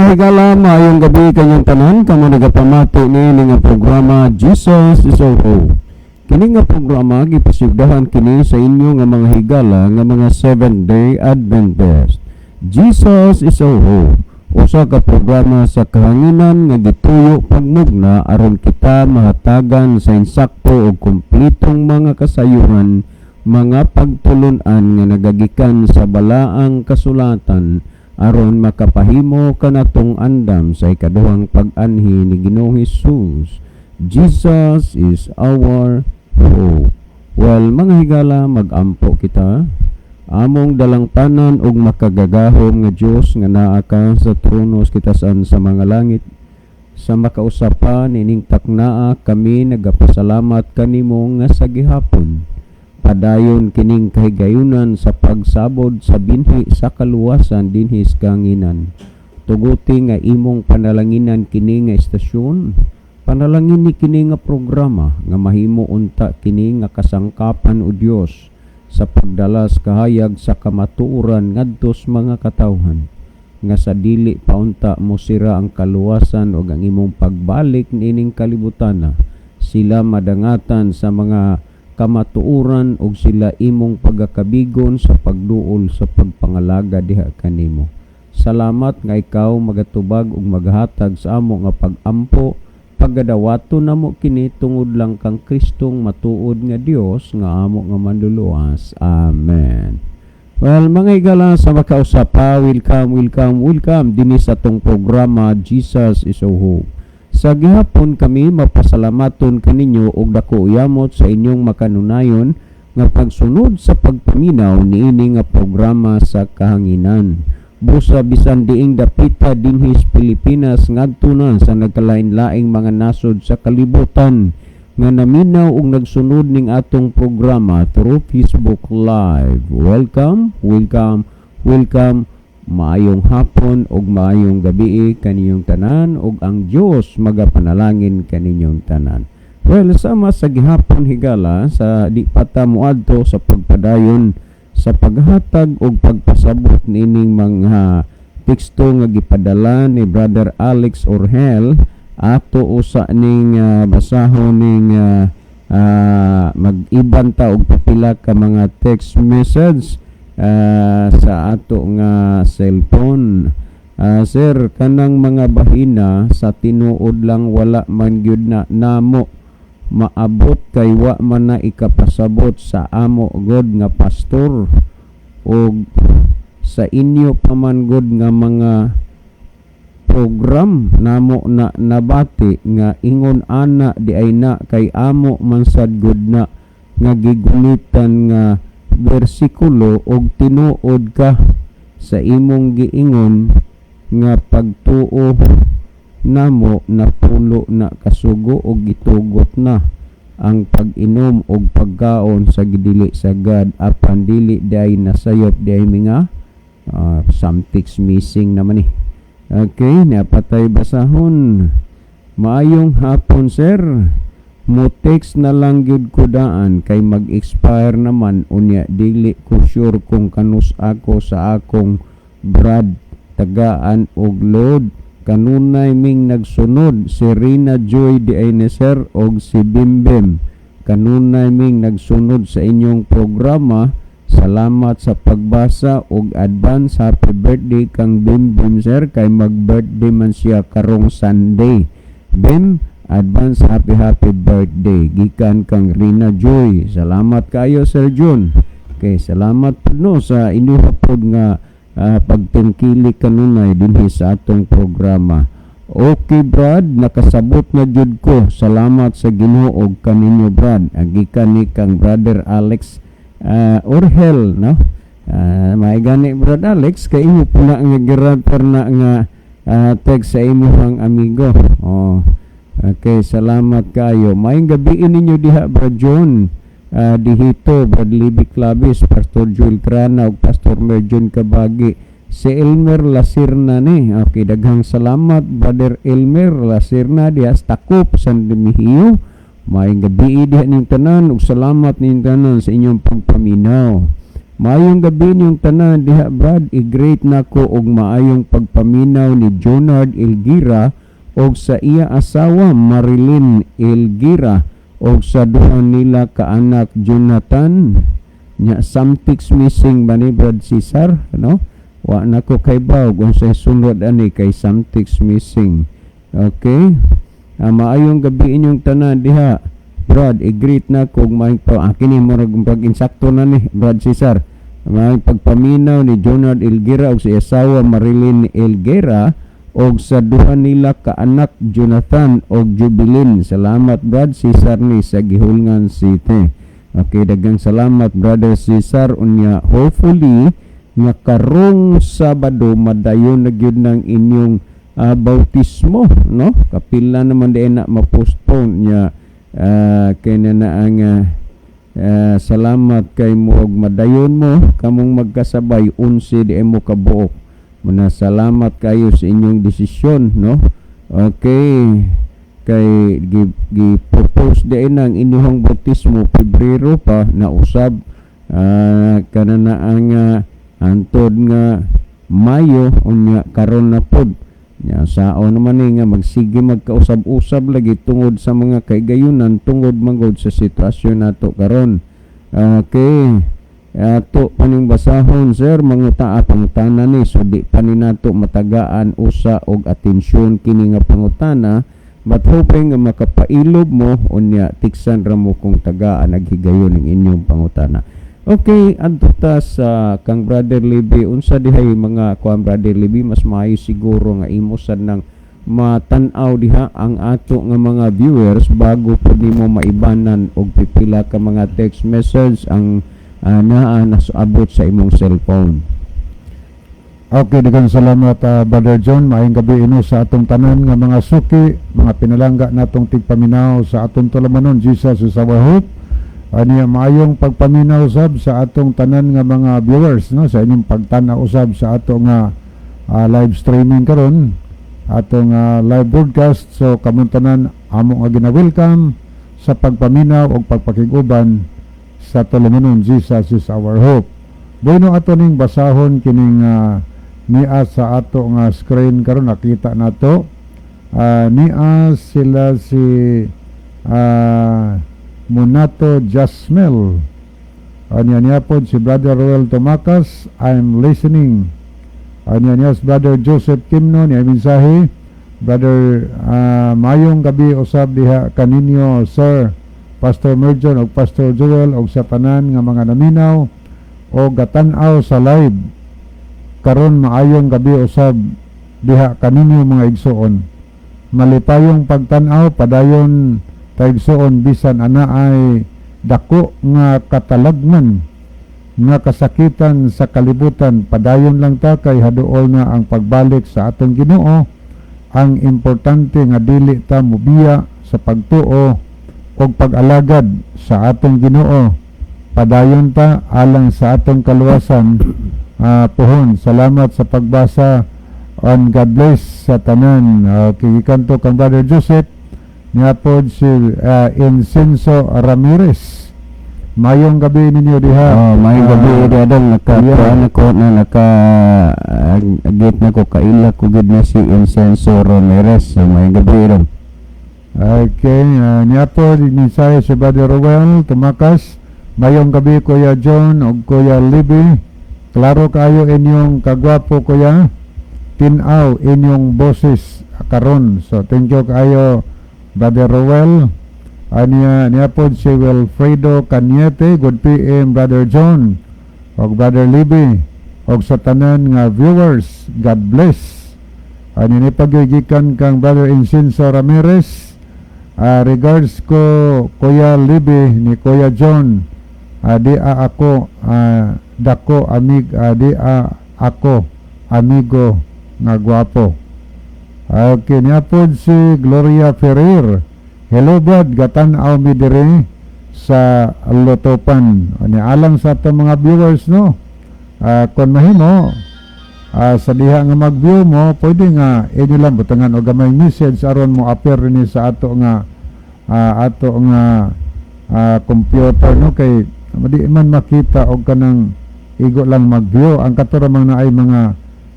Higala, maayong gabi kanyong tanan kamo nagapamati niini nga programa, Jesus is Our Hope. Kini nga programa gipasigdahan kini sa inyo nga mga higala nga mga Seventh Day Adventist. Jesus is Our Hope. Usa ka programa sa kahanginan nga gituyo pagmugna aron kita mahatagan sa insakto ug kumpletong mga kasayuran, mga pagtulun-an nga nagagikan sa balaang kasulatan aron makapahimo kanatong andam sa ikaduhang pag-anhi ni Ginoong Hesus. Jesus is our hope. Well, mga higala, mag-ampo kita. Among dalangpanan ug makagagahom nga Dios nga naa ka sa trono sa kitasan sa mga langit. Sa makausa pa niining taknaa, kami nagapasalamat kanimo nga sa gihapon padayon kining kahigayunan sa pagsabod sa binhi sa kaluwasan dinhi sa kahanginan. Tuguti nga imong panalanginan kini nga estasyon. Panalangin ni kini nga programa nga mahimo unta kini nga kasangkapan, o Dios, sa pagdala sa kahayag sa kamatuoran ngadto sa mga katawhan nga sa dili pa unta mosira ang kaluwasan ug ang imong pagbalik niining kalibutana, sila madangatan sa mga kamatuoran ug sila imong pagakabigon sa pagduol sa pagpangalaga diha kanimo. Salamat nga ikaw magatubag ug maghatag sa amo nga pag-ampo. Pagadawaton namo kini tungod lang kang Kristong matuod nga Dios nga amo nga manluluwas. Amen. Well, mga higala, sa makausa pa, welcome, welcome, welcome dinhi sa atong programa, Jesus is Our Hope. Sa gihapon kami mapasalamaton kaninyo og dako yamot sa inyong makanunayon nga pagsunod sa pagpaminaw niini nga programa sa kahanginan. Busa bisan diing dapita dinhi sa Pilipinas ngadto na sa nagkalain-laing mga nasod sa kalibutan nga naminaw og nagsunod ning atong programa through Facebook Live. Welcome, welcome, welcome. Maayong hapon ug maayong gabi kaninyong tanan ug ang Dios magapanalangin kaninyong tanan. Well, sama sa gihapon, higala, sa di pa ta moadto sa pagpadayon sa paghatag og pagpasabot niining mga teksto nga gipadala ni Brother Alex Orhel, ato usa ning basahon ning mag-iban ta og pipila ka mga text message sa ato nga cellphone. Sir, kanang mga bahina sa tinuod lang wala man gyud na namo maabot kay wa man na ikapasabot sa amo god nga pastor og sa inyo pa man god nga mga program namo na nabati nga ingon ana di ay na kay amo man sad gud na nga gigunitan nga bersikulo og tinuod ka sa imong giingon nga pagtuo namo napulo na kasugo og gitugot na ang pag-inom og pagkaon sa gidili sa God, apan dili diay nasayop diay mi nga something's missing naman eh. Okay, napatay basahon. Maayong hapon, sir. Mo text na lang gyud ko daan kay mag-expire naman unya, dili ko sure kung kanus ako sa akong brad tagaan og load. Kanunay ming nagsunod, si Rina Joy di ay ni sir og si Bimbim. Kanunay ming nagsunod sa inyong programa. Salamat sa pagbasa ug advance happy birthday kang Bimbim, sir, kay mag-birthday man siya karong Sunday. Bim, advance happy happy birthday gikan kang Rina Joy. Salamat kayo, Sir Jun. Okay, salamat pud no sa inyong pud nga pagtungkilik kanunay dinhi sa atong programa. Okay Brad, nakasabot na jud ko. Salamat sa Ginoo og kaninyo, Brad. Gikan ni kang Brother Alex Orhel, no? May gani, Brad Alex, kay imo po na nga giraper na nga text sa imong amigo. Oh. Okay, salamat kayo. Maayong gabi ninyo diha, Brad John. Dihito, Brad Libby Clavis, Pastor Joel Crana ug Pastor Merjon Kabagi. Si Elmer Lasirna ni. Okay, daghang salamat, Brother Elmer Lasirna diha sa Takop, San Remigio. Maayong gabi diha ning tanan ug salamat ning tanan sa inyong pagpaminaw. Maayong gabi niyong tanan diha, Brad. I-greet nako og maayong pagpaminaw ni Jonard Elgira og sa iya asawa Marilyn Elgira og sa duha nila kaanak Jonathan. Nya something's missing ba ni, Brad Cesar, no? Wa na ko kaybaw kung sa sunod ani kay something's missing. Okay. Maayong gabi inyong tanan diha. Brad, i-greet na ko og maayong pa kini murag pag insakto na ni, Brad Cesar. Maayong pagpaminaw ni Jonard Elgira og sa asawa Marilyn Elguera og sa duha nila kaanak Jonathan og Jubilin. Salamat, Brad Cesar ni sa Guihulngan City. Okay, daghang salamat, Brother Cesar. Unya hopefully nga karong Sabado madayon na gyud ng inyong bautismo, no? Kapila naman di na ma-postpone nya. Kay na ang salamat kay mo og madayon mo kamong magkasabay, 11 di mo kabuok. Muna salamat kayo sa inyong desisyon, no? Okay, kay gi propose di nang inyong bautismo Pebrero pa na usab kana na ang hantod nga Mayo, unya karon na pod nya. Sao naman ni nga magsige magkausab-usab lagi tungod sa mga kaigayunan, tungod manggod sa sitwasyon nato karon. Okay, ato paning basahon, sir. Manguta pangutana ni, so di pa ni nato matagaan usa og atensyon kini nga pangutana, but hoping nga makapailob mo. Unya tiksan ra mo kung tagaan naghigayon ang inyong pangutana. Okay, adto ta sa kang Brother Libby. Unsa dihay mga kuan, Brother Libby? Mas maayo siguro nga imo sad nang matan-aw diha ang ato nga mga viewers bago pud nimo maibanan og pipila ka mga text message ang naa nasabot sa imong cellphone. Okay, daghang salamat, Brother John. Maayong gabi ino sa atong tanan nga mga suki, mga pinalangga natong tigpaminaw sa atong tulumanon, Jesus is Our Hope. Aniya maayong pagpaminaw sab sa atong tanan nga mga viewers, no, sa inyong pagtan-aw usab sa ato nga live streaming karon, atong live broadcast. So kamong tanan amo nga gina-welcome sa pagpaminaw og pagpakig-uban sa tulumanon, Jesus is Our Hope. Bueno, ato ning basahon kining niya sa ato nga screen karon, nakita nato. Niya sila si Munato Jasmel. Anya niya po si Brother Roel Tomakas, "I'm listening." Anya niya si Brother Joseph Kimno, niya mensahe. "Brother, mayong gabi usab diha kaninyo, Sir Pastor Merjon og Pastor Joel og sa tanan nga mga naminaw o gatan-aw sa live karon. Maayong gabi usab diha kaninyo, mga igsuon. Malipayong pagtan-aw. Padayon ta, igsuon, bisan ana ay dako nga katalagman nga kasakitan sa kalibutan. Padayon lang ta kay haduol na ang pagbalik sa atong Ginoo. Ang importante nga dili ta mubiya sa pagtuo ug pag-alagad sa atong Ginoo. Padayon ta alang sa atong kaluwasan puhon. Salamat sa pagbasa and God bless sa tanan." Gikan to kang Brother Joseph. Niya pod si Incenso Ramirez. Mayong gabi ninyo diha. Oh, may gabi adong naka kuan ako na naka agit na ko, kaila ko gid na si Incenso Ramirez. So, may gabi ron. Okay, niya po mensahe si Brother Ruel Tumakas. "Mayong gabi, Kuya John ug Kuya Libby. Klaro kayo inyong kagwapo, Kuya. Tinaw inyong boses karon." So thank you kayo, Brother Ruel. Aniya niya po si Wilfredo Cañete, "Good PM, Brother John ug Brother Libby ug sa tanan nga viewers. God bless." Ani ni pagigikan kang Brother Incenso Ramirez. "Regards ko, Kuya Libby ni Kuya John. Di a ako dako amig di a ako amigo nga gwapo." Okay, niya po si Gloria Ferrer. "Hello, Brad, gatan-aw mi diri sa Lutopan." Ani alang sa atong mga viewers, no. Kung mahimo sa diha nga mag-view mo, pwede nga inyo lang butangan og gamay message aron mo appear ni sa ato nga computer, no, kay di man makita og kanang Igo lang mag-view ang kato ra man naay mga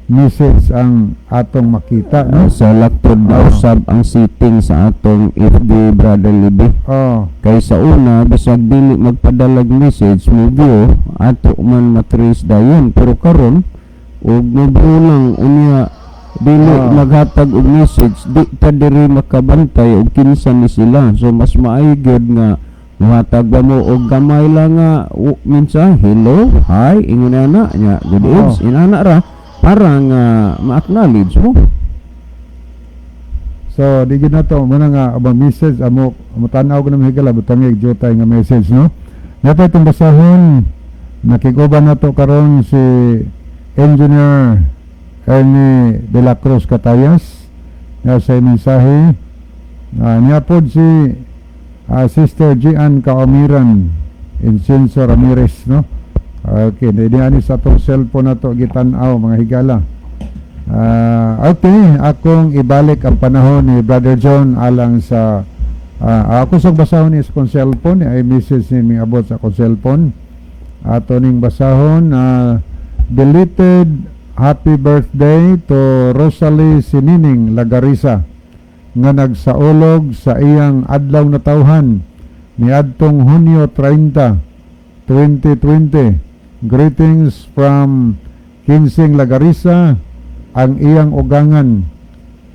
message ang atong makita, no? Sa laktod na usab ang setting sa atong FB, Brother Libby. Kay sa una, bisag dili magpadalag message, mo view, ato man matrace dayon. Pero karon og mo-view lang unya dili maghatag og message, di ta diri makabantay og kinsa ni sila. So mas maayo gyud nga muhatag ba mo og gamay lang nga mensahe, "Hello, hi," ingon ana nya, "Good eves," inana ra para nga ma-acknowledge mo. So di gid nato muna nga abang message amo mutanaw ko na higala butangig jutay nga message, no. Nato itong basahon, nakiguban nato karon si Engineer Ernie De La Cruz Catayas nga sa mensahe. Niya pod si Sister Gian Kaomiran Incenso Ramirez, no. Okay, di ani sa atong cellphone nato gitan-aw, mga higala. Okay, akong ibalik ang panahon ni Brother John alang sa ako sa basahon ni sa akong cellphone ay message ni miabot sa akong cellphone. Ato ning basahon, belated happy birthday to Rosalie Sinining Lagarisa nga nagsaulog sa iyang adlaw na tawhan niadtong Hunyo 30, 2020. Greetings from Kinsing Lagarisa, ang iyang ugangan.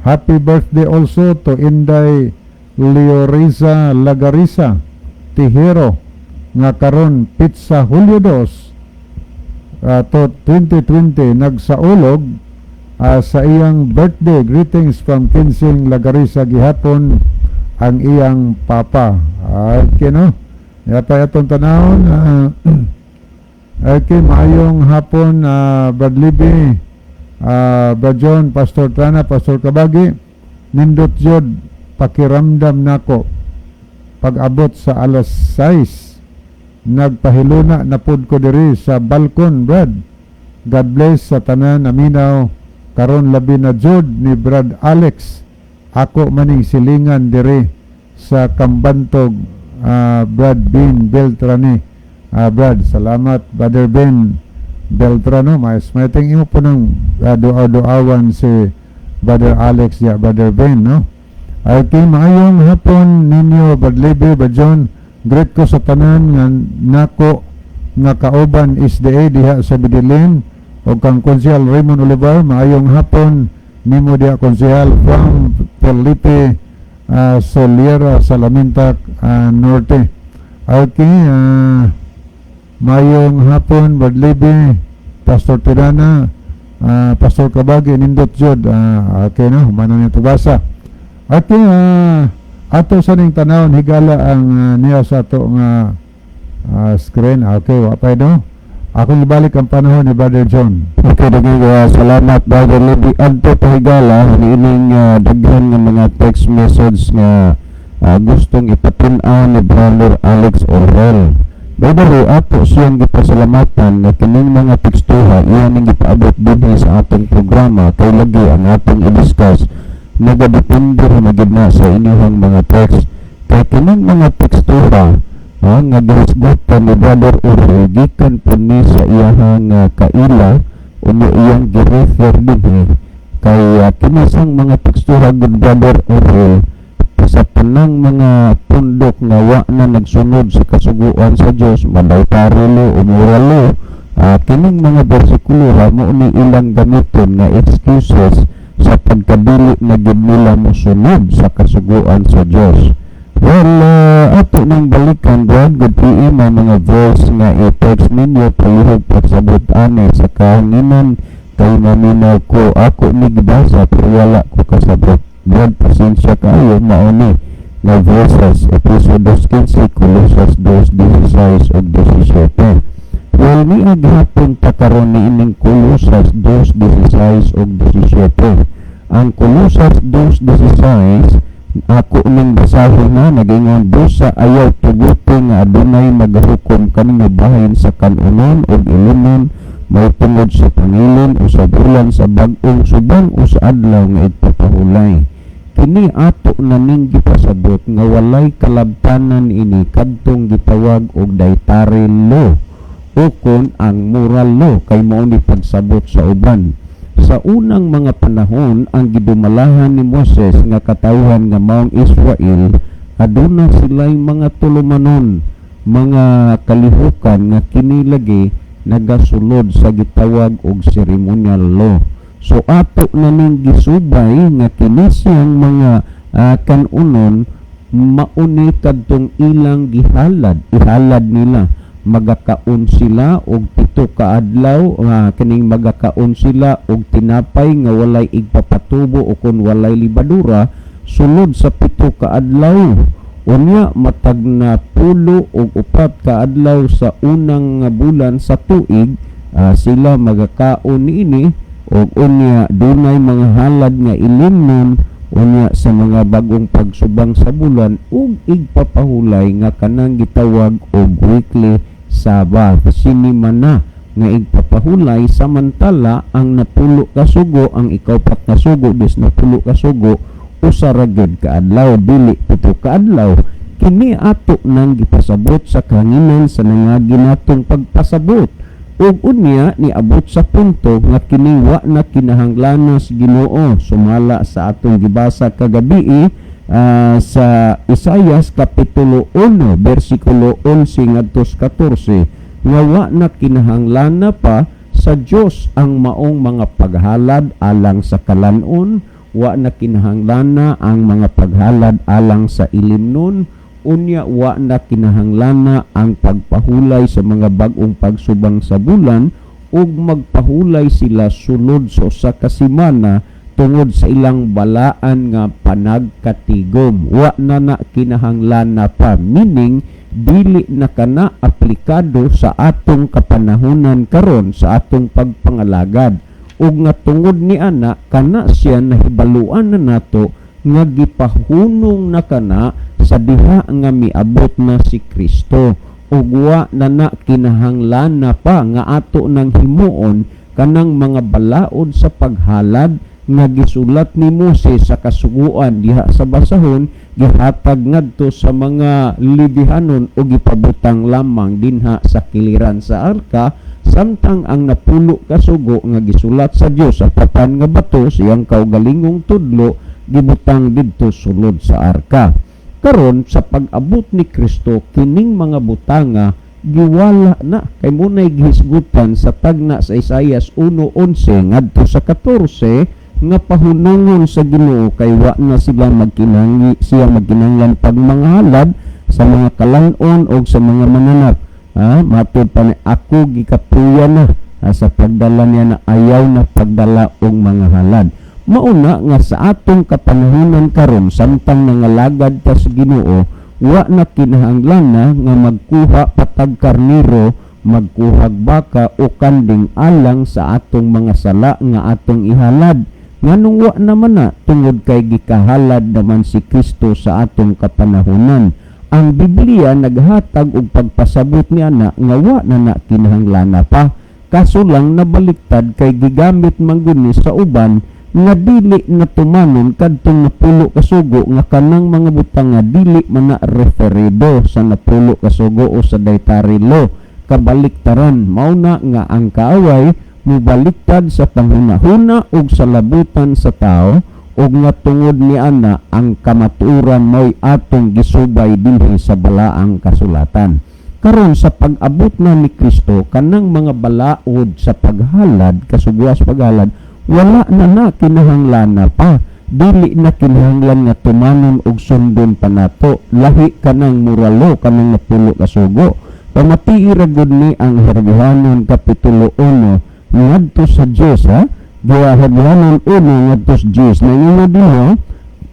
Happy birthday also to Inday Leoriza Lagarisa Tijero nga karon petsa Hulyo 2 to 2020 nagsaulog sa iyang birthday. Greetings from Kinsing Lagarisa gihapon, ang iyang papa. Okay, no? Yata atong tanawon. Okay, maayong hapon, Brad Libby, Brad John, Pastor Trana, Pastor Kabagi. Nindot jud pakiramdam nako pag-abot sa alas 6. Nagpahiluna na pud ko diri sa balkon, Brad. God bless sa tanan aminaw karon, labi na jud ni Brad Alex. Ako maning silingan diri sa Kambantog, Brad Ben Beltrani. Brad, salamat, Brother Ben Beltrano. Mais may imo po ng duaw-duawan si Brother Alex ya, Brother Ben, no? Okay, maayong hapon ninyo, Brad Libby, Brad John. Greet ko sa tanan nga nako nga kauban SDA diha sa Medellin o kang Konsehal Raymond Olivar. Maayong hapon nimo diha, Konsehal, from Felipe Soliera sa Lamintac Norte. Okay, maayong hapon, Brad Libby, Pastor Tirana, Pastor Kabagi, nindot jud. Okay no, humana niya tubasa. Okay, ato sa ning tanawon, higala, ang niya sa ato nga screen. Okay, wa pa, no? Akong ibalik ang panahon ni Brother John. Okay, daghang salamat, Brother Libby. Adto pa, higala, niining daghan nga mga text message nga gustong ipatun-an ni Brother Alex Orwell. By the way, ato siyang gipasalamatan nga kining mga tekstuha iya ning gipaabot dinhi sa atong programa kay lagi ang atong i-discuss nagadepende ra gid na sa inyong mga text. Kay kining mga tekstuha nga gihisgutan ni Brother Orwell gikan po ni sa iyahang kaila, unya iyang gi-refer dinhi kay kinisang mga tekstura gud, Brother Orwell, sa tanang mga pundok nga wa na nagsunod sa kasuguan sa Dios, ma-dietary law o moral law, kining mga bersikulo ra mo ni ilang gamiton nga excuses sa pagkadili na gid nila mosunod sa kasuguan sa Dios. Well, ato nang balikan, Brad, good PM, ang mga verse nga i-text ninyo, palihog pagsabot ani sa kahanginan kay maminaw ko. Ako ni gibasa pero wala ko kasabot. Brad, pasensya kaayo. Mao ni nga verses: Efeso 2:15, Colosas 2:16 ug 17. Well, ni gihapon ta karon ni ining Colosas 2:16 ug 17. Ang Colosas 2:16, ako ning basahon na, nagingon: "Busa ayaw tuguti nga adunay magahukom kaninyo bahin sa kanunon ug ilunon mahitungod sa pangilin o sa bulan, sa bag-ong subong o sa adlaw nga igpapahulay." Kini ato na ning gipasabot nga walay kalabtanan ini kadtong gitawag og dietary law. Ukon ang moral law kay mao ni pagsabot sa uban. Sa unang mga panahon, ang gidumalahan ni Moses nga katawhan nga maong Israel, aduna sila'y mga tulumanon, mga kalihukan nga kini lagi nagasulod sa gitawag og ceremonial law. So ato na ning gisubay nga kini siyang mga kanunon mauni kadtong ilang gihalad, ihalad nila. Magakaon sila og 7 ka adlaw, kining magakaon sila og tinapay nga walay igpapatubo o kon walay libadura sulod sa 7 ka adlaw. Unya matag 94 ka adlaw sa unang nga bulan sa tuig, sila magakaon niini og unya dunay mga halad nga ilimnon. Unya sa mga bagong pagsubang sa bulan ug igpapahulay nga kanang gitawag og weekly Sabbath, sinimana nga igpapahulay, samantala ang 10 ka sugo, ang ikaupat nga sugo, dis 10 ka sugo, usa ra gyud ka adlaw, dili 7 ka adlaw. Kini ato nang gipasabot sa kahanginan sa nangagi natong pagpasabot. Ug unya niabot sa punto nga kini wa na kinahanglanon sa Ginoo, sumala sa atong gibasa kagabi sa Isayas kapitulo 1 bersikulo 11 ngadto sa 14, nga wa na kinahanglana pa sa Dios ang maong mga paghalad alang sa kalanon, wa na kinahanglana ang mga paghalad alang sa ilimnon, unya wa na kinahanglana ang pagpahulay sa mga bag-ong pagsubang sa bulan ug magpahulay sila sulod sa usa ka semana tungod sa ilang balaan nga panagkatigom. Wa na na kinahanglana pa, meaning dili na kana aplikado sa atong kapanahunan karon sa atong pagpangalagad. Ug nga tungod ni ana, kana siya nahibaluan na nato nga gipahunong na kana sa diha nga miabot na si Kristo ug wa na na kinahanglan na pa nga ato nang himuon kanang mga balaod sa paghalad nga gisulat ni Moses sa kasuguan diha sa basahon, gihatag ngadto sa mga Levihanon o gipabutang lamang dinha sa kiliran sa arka, samtang ang 10 ka sugo nga gisulat sa Dios sa papan nga bato, siyang kaugalingong tudlo, gibutang didto sulod sa arka. Karon sa pag-abot ni Kristo, kining mga butanga giwala na kay munay gihisgutan sa tagna sa Isayas 1:11 ngadto sa 14 nga pahunungon sa Ginoo kay wa na sila magkinahanglan, siya magkinahanglan pag mga halad sa mga kalan-on o sa mga mananap. Matud pa ni ako gikapuya na sa pagdala niya na ayaw na pagdala og mga halad. Mauna nga sa atong kapanahunan karon, samtang nangalagad ta sa Ginoo, wa na kinahanglan na nga magkuha patag karniro, magkuhag baka o kanding alang sa atong mga sala nga atong ihalad. Nganong wa naman na? Tungod kay gikahalad naman si Kristo sa atong kapanahunan. Ang Biblia naghatag og pagpasabot niya na nga wa na na kinahanglan pa. Kaso lang nabaliktad kay gigamit man gud ni sa uban nga dili na tumanon kadtong 10 ka sugo, nga kanang mga butang nga dili man na referido sa 10 ka sugo o sa dietary law, kabaliktaran. Mao na nga ang kaaway mobaliktad sa panghunahuna ug sa labutan sa tao, ug nga tungod ni ana, ang kamatuoran mo'y atong gisubay dinhi sa balaang kasulatan. Karon sa pag-abot na ni Kristo, kanang mga balaod sa paghalad, kasuguan sa paghalad, wala na na kinahanglan na pa. Dili na kinahanglan nga tumanon og sundon pa nato. Lahi kanang moral law, kanang 10 ka sugo. Pamatii ra gud ni ang Hebrehanon kapitulo 1 ngadto sa 10, ha. Giwa Hebrehanon 1 ngadto sa 10. Nangingon dinhi,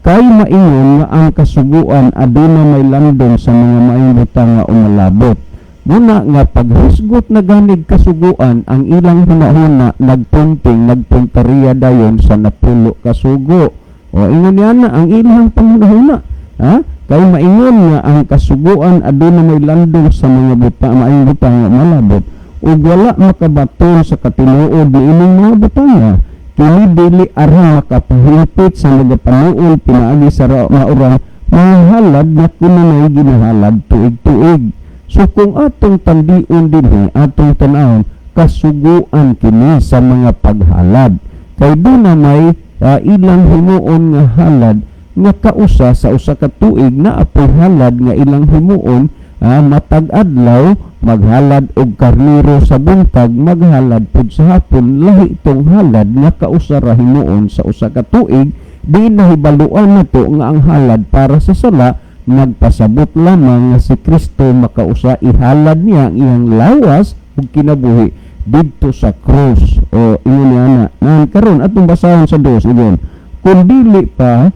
kay maingon nga ang kasuguan aduna may landong sa mga maayong butang nga umalabot. Muna nga paghisgot na ganig kasuguan, ang ilang hunahuna nagpunting, nagpuntariya dayon sa 10 ka sugo. O ingon niya na ang ilang panghunahuna. Ha? Kay maingon nga ang kasuguan aduna may landong sa mga maayong butang nga umalabot ug wala makabaton sa katinuod niining mga butanga. Kini dili aron makapahilpit sa nagapanuol pinaagi sa maurang mga halad na kunanay ginahalad tuig-tuig. So kung atong tandion dinhi, atong tan-awon, kasuguan kini sa mga paghalad. Kay duna may ilang himuon nga halad nga kausa sa usa ka tuig, na apoy halad nga ilang himuon matag adlaw, maghalad og karnero sa buntag, maghalad pud sa hapon. Lahi itong halad nga kausa ra himuon sa usa ka tuig. Di nahibaluan nato nga ang halad para sa sala nagpasabot lamang nga si Kristo makausa ihalad niya ang iyang lawas ug kinabuhi didto sa krus. O ingon niya na nan karon atong basahon sa 2 ingon, kung dili pa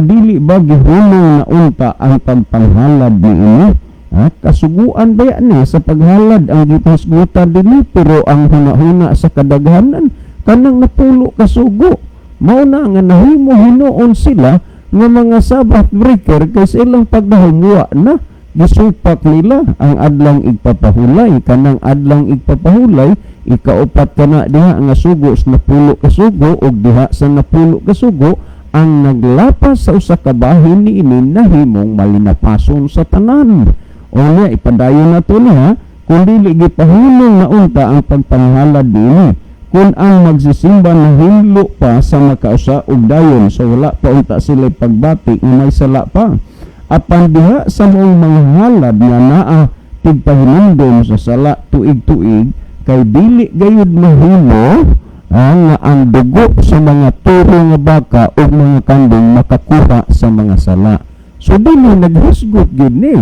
dili ba gihulong na unta ang pagpanghalad niini? Kasuguan ba ni sa paghalad ang gipahisgutan dinhi? Pero ang hunahuna sa kadaghanan kanang 10 kasugo. Mao na nga nahimo hinuon sila nga mga Sabbath breaker kay sa ilang pagdahom na gisupak nila ang Adlong Igpapahulay. Kanang Adlong Igpapahulay, ikaupat kana diha nga sugo sa 10 kasugo, ug diha sa 10 kasugo ang naglapas sa usa ka bahin niini nahimong malinapason sa tanan. O niya, ipadayon na to niya, kung dili gipahulong na unta ang pagpanghalad niini, kung ang magsisimba nahinlo pa sa makausa ug dayon, so wala pa unta sila pagbati nga may sala pa. Apan diha sa maong mga halad nga naa tigpahinumdom sa sala tuig-tuig, kay dili gayud mahimo nga ang dugo sa mga turo nga baka ug mga kanding makakuha sa mga sala. So dili naghisgot gyud ni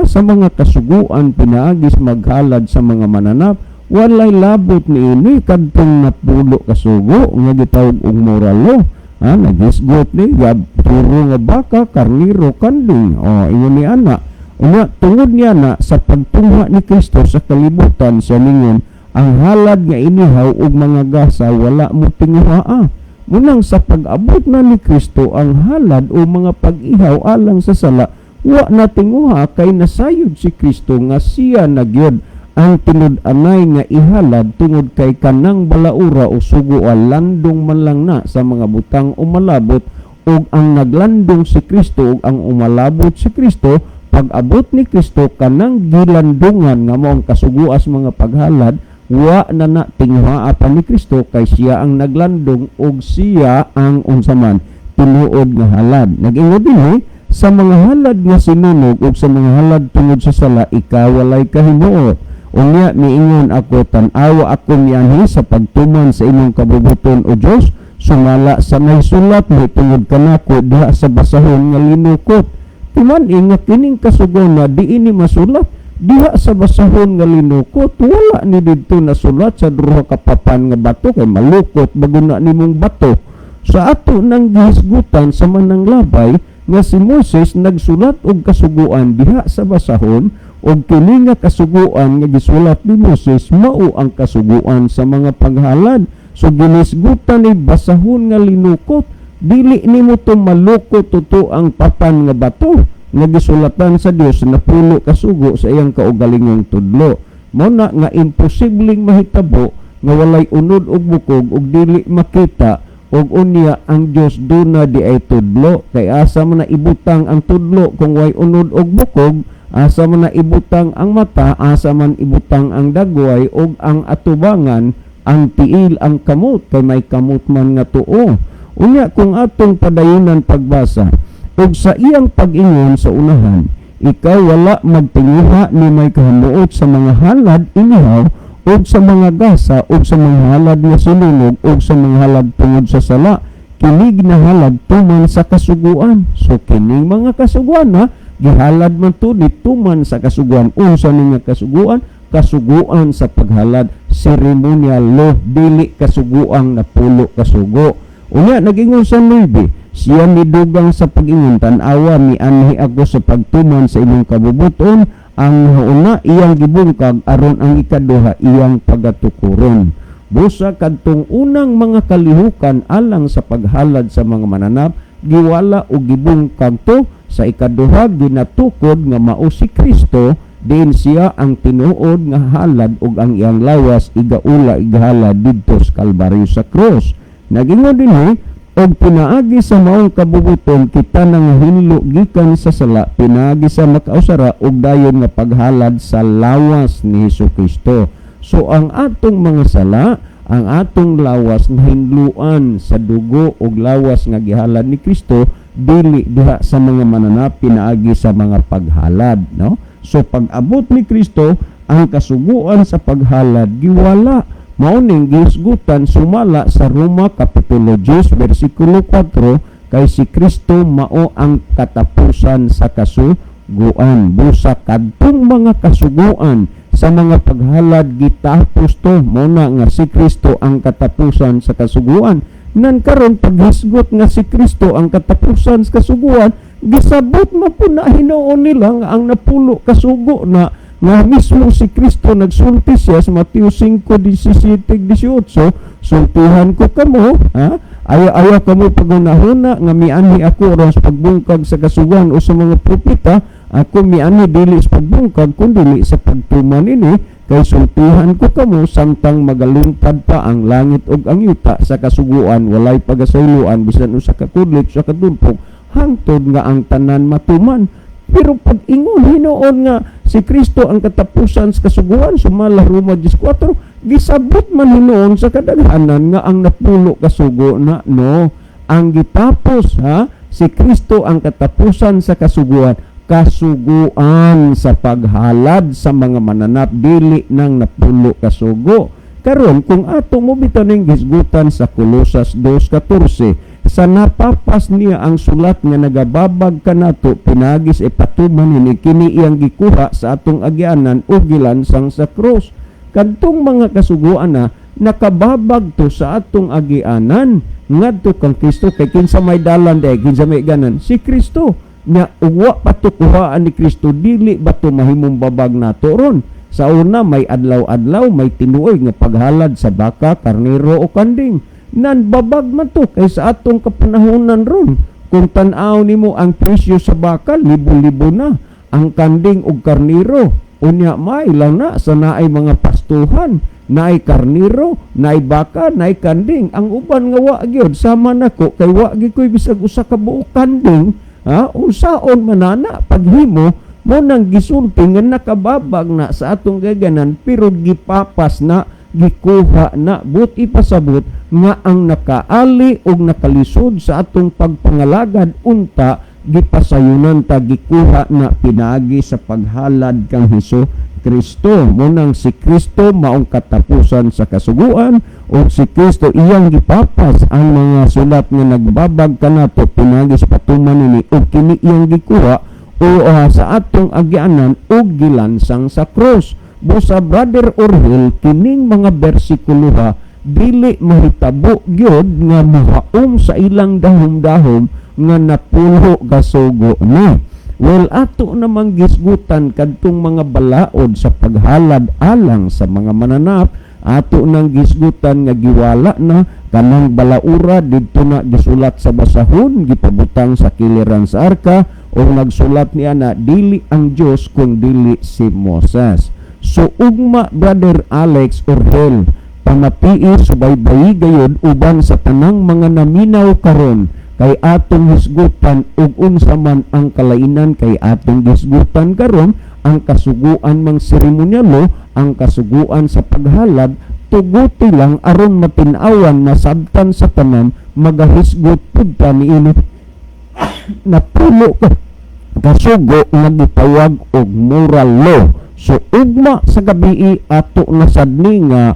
sa mga kasuguan pinaagis maghalad sa mga mananap. Walay labot niini kadtong 10 kasugo nga gitawag og moral law. Naghisgot ni gab turo nga baka, karniro, kanding. O ingon ni ana. Unya tungod niya na sa pagtungha ni Kristo sa kalibutan, siya ningon, ang halad nga inihaw ug mga gasa wala mo tinguhaa. Munang sa pag-abot na ni Kristo, ang halad o mga pag-ihaw alang sa sala wa na tinguha kay nasayod si Kristo nga siya na gyud ang tinud-anay nga ihalad, tungod kay kanang balaura o sugo landong man lang na sa mga butang umalabot, ug ang naglandong si Kristo ug ang umalabot si Kristo. Pag-abot ni Kristo, kanang gilandungan nga mao ang kasuguas mga paghalad wa na na tinguhaa pa ni Kristo kay siya ang naglandong ug siya ang unsa man tinuod nga halad. Nag-ingon dinhi, sa mga halad nga sinunog ug sa mga halad tungod sa sala ikaw walay kahimuot. Unya miingon ako, tan-awa ako mianhi sa pagtuman sa imong kabubuton, o Dios, sumala sa nahisulat tungod kanako diha sa basahon nga linukot. Timan-i nga kining kasuguan na diini masulat diha sa basahon nga linukot. Wala ni didto nasulat sa duha ka papan nga bato kay malukot baguna nimong bato. Sa ato nang gihisgutan sa mananglabay nga si Moses nagsulat og kasuguan diha sa basahon, ug kini nga kasuguan nga gisulat ni Moses mao ang kasuguan sa mga paghalad. So ginisgutan ni basahon nga linukot. Dili nimo to malukot totoo ang papan nga bato nga gisulatan sa Dios 10 kasugo sa iyang kaugalingong tudlo. Mao na nga imposibleng mahitabo nga walay unod og bukog ug dili makita, ug unya ang Dios duna di ay tudlo, kay asa man na ibutang ang tudlo kung way unod og bukog? Asa man na ibutang ang mata? Asa man ibutang ang dagway ug ang atubangan, ang tiil, ang kamot, kay may kamot man nga tuo? Unya kung atong padayunan pagbasa, ug sa iyang pag-ingon sa unahan, ikaw wala magtinguha ni may kahimuot sa mga halad inihaw ug sa mga gasa ug sa mga halad nga sinunog ug sa mga halad tungod sa sala, kini ginahalad tuman sa kasuguan. So kining mga kasuguan na gihalad man to ni tuman sa kasuguan. Unsa ni nga kasuguan? Kasuguan sa paghalad, ceremonial law, dili kasuguang 10 kasugo. Unya nagingon sa 9, siya midugang sa pag-ingon, tan-awa, mianhi ako sa pagtuman sa imong kabubuton. Ang una iyang gibungkag aron ang ikaduha iyang pagatukuron. Busa kadtong unang mga kalihukan alang sa paghalad sa mga mananap giwala o gibungkag to. Sa ikaduha ginatukod nga mao si Kristo, diin siya ang tinuod nga halad ug ang iyang lawas igaula igahalad didto sa Kalbaryo, sa krus. Nagingon dinhi Og pinaagi sa maong kabubuton kita nangahinlo gikan sa sala pinaagi sa makausara og dayon nga paghalad sa lawas ni Hesus Kristo. So ang atong mga sala, ang atong lawas, nahinluan sa dugo og lawas nga gihalad ni Kristo, dili diha sa mga mananap pinaagi sa mga paghalad, no? So pag-abot ni Kristo, ang kasuguan sa paghalad giwala. Mao ning gihisgutan sumala sa Roma kapitulo 10 bersikulo 4, kay si Kristo mao ang katapusan sa kasuguan. Busa kadtong mga kasuguan sa mga paghalad gitapos to. Mao na nga si Kristo ang katapusan sa kasuguan. Nan karon, paghisgot nga si Kristo ang katapusan sa kasuguan, gisabot man po na hinuon nila nga ang napulo kasugo na nga mismo si Kristo nagsulti siya sa Mateo 5:17-18, "Sultihan ko kamo, ha, ayaw kamo paghunahuna nga mianhi ako aron sa pagbungkag sa kasuguan o sa mga propeta. Ako mianhi dili sa pagbungkag kundi sa pagtuman ini. Kay sultihan ko kamo, samtang magalungtad pa ang langit ug ang yuta, sa kasuguan walay pagasayloan bisan usa ka kudlit sa kadulpok hangtod nga ang tanan matuman." Pero pag ingon hinuon nga si Kristo ang katapusan sa kasuguan sumala Roma 10:4, gisabot man hinuon sa kadaghanan nga ang napulo kasugo na, no? Ang gitapos, ha, si Kristo ang katapusan sa kasuguan, kasuguan sa paghalad sa mga mananap, dili ng napulo kasugo. Karon, kung ato mo bitaw ning gisgutan sa Kolosas 2:14, sa napapas niya ang sulat nga nagababag kanato pinaagi sa ipatuman ini, kini iyang gikuha sa atong agianan ug gilansang sa krus. Kadtong mga kasuguan na nakababag to sa atong agianan ngadto kang Kristo, kay kinsa may dalan day, kinsa may ganan? Si Kristo. Nya uwa pa to kuhaan ni Kristo, dili ba to mahimong babag nato ron? Sa una, may adlaw-adlaw, may tinuig nga paghalad sa baka, karnero o kanding. Nan babag man to kay sa atong kapanahonan ron, kung tan-aw nimo ang presyo sa baka, libo-libo na ang kanding ug karnero. Unya may lang na sa naay mga pastuhan, naay karnero, naay baka, naay kanding. Ang uban nga wa gyud, sama nako, kay wa gyud koy bisag usa ka buok kanding, ha, unsaon manana paghimo mo? Nang gisulti nga nakababag na sa atong gaganan, pero gipapas na, gikuha na, but ipasabot nga ang nakaali og nakalisod sa atong pagpangalagad unta gipasayunan ta, gikuha na pinaagi sa paghalad kang Hesus Kristo. Munang si Kristo maong katapusan sa kasuguan o si Kristo iyang gipapas ang mga sulat nga nagbabag kanato pinaagi sa patuman nini, ug kini iyang gikuha o sa atong agianan ug gilansang sa krus. Busa, Brother Orhel, kining mga bersikulo, ha, dili mahitabo gyud nga mahaom sa ilang dahom-dahom nga napulo kasugo ni. Well, ato namang gisgutan kadtong mga balaod sa paghalad alang sa mga mananap, ato nang gisgutan nga giwala na kanang balaura didto na gisulat sa basahon, gipabutang sa kiliran sa arka, o nagsulat niya na dili ang Dios kung dili si Moses. So ugma, Brother Alex Orhel, pamatii, subaybay gayud uban sa tanang mga naminaw karon, kay atong hisgutan ug unsa man ang kalainan, kay atong hisgutan karon ang kasuguan mang seremonyalo, ang kasuguan sa paghalad, tuguti lang aron matin-awan, masabtan sa tanan, magahisgot pud ta niini napulo ka kasugo nga gitawag og moral law. So ugma sa gabii, ato na sad ni nga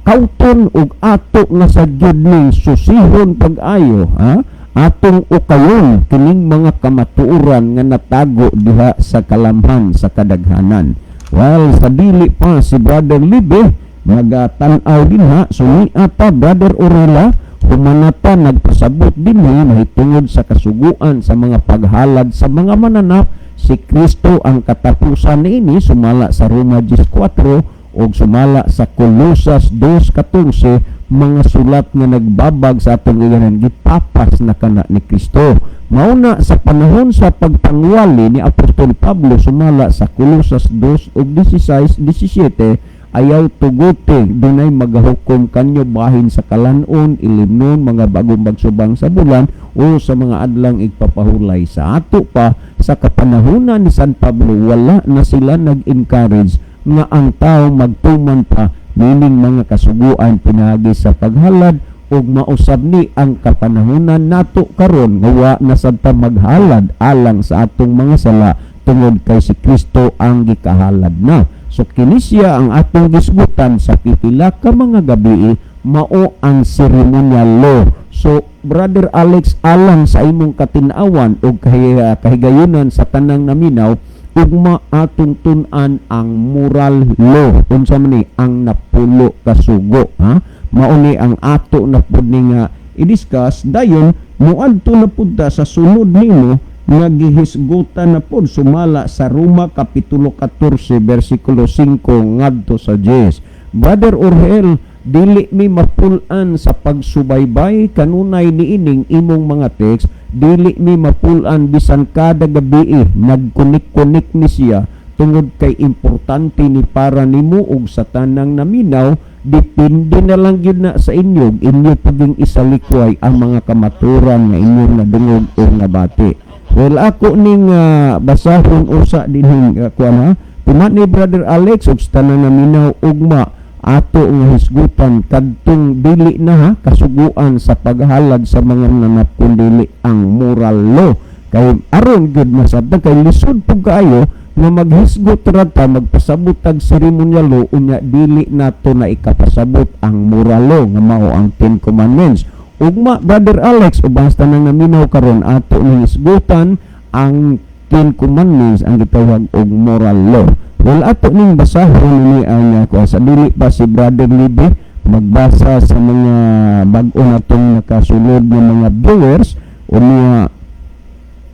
kauton ug ato na sad gyud ning susihon pag-ayo, ha, atong ukayon kining mga kamatuoran nga natago diha sa kalamhan sa kadaghanan. Well, sa dili pa si Brother Libe magatan-aw dinha, sumia pa Brother Orela, humanata nagpasabot dinhi mahitungod sa kasuguan sa mga paghalad sa mga mananap, si Kristo ang katapusan niini sumala sa Roma 10:4 ug sumala sa Kolosas 2:14, mga sulat nga nagbabag sa atong iganan, gipapas na kana ni Kristo. Mauna sa panahon sa pagpangwali ni Apostol Pablo sumala sa Kolosas 2 ug 16 17. Ayaw tuguti dunay magahukom kanyo bahin sa kalanon, ilimnon, mga bagong magsubang sa bulan o sa mga adlang igpapahulay. Sa ato pa, sa kapanahunan ni San Pablo, wala na sila nag-encourage nga ang tao magtuman pa nining mga kasuguan pinaagi sa paghalad, ug mausab ni ang kapanahunan nato karon nga wa na sad ta maghalad alang sa atong mga sala tungod kay si Kristo ang gikahalad na. So kini siya ang atong gisgutan sa pipila ka mga gabi, mao ang ceremonial law. So Brother Alex, alang sa imong katinawan ug kahigayunan sa tanang naminaw, ugma atong tun-an ang moral law. Unsa man ni ang napulo ka sugo, ha? Mao ni ang ato na pud ni nga i-discuss. Dayon moadto na pud ta sa sunod nimo nga gihisgutan na pud sumala sa Roma kapitulo 14 bersikulo 5 ngadto sa 10. Brother Urgel, dili mi mapul-an sa pagsubaybay kanunay niining imong mga text. Dili mi mapul-an bisan kada gabi nagkunik-kunik ni siya tungod kay importante ni para nimo ug sa tanang naminaw. Depende na lang gyud na sa inyo, inyo paging isalikway ang mga kamaturan nga inyong nadungog o nabati. Well, ako ning basahon usa dinhing kuan, ha. Tuma ni Brother Alex ug sa tanang naminaw, ugma ato nga hisgutan kadtong dili na, ha, kasuguan sa paghalad sa mga nanap kun dili ang moral law, kay aron gyud masabtan kay lisod pug kaayo nga maghisgot ra ta, magpasabot tag ceremonial law, unya dili nato na ikapasabot ang moral law nga mao ang Ten Commandments. Ugma, Brother Alex, ug basta nang naminaw karon, ato ning hisgutan ang Ten Commandments, ang gitawag og moral law. Well, ato ning basahon ni ang kuha sa dili pa si Brother Libby magbasa sa mga bag-o natong nakasulod ng mga viewers, unya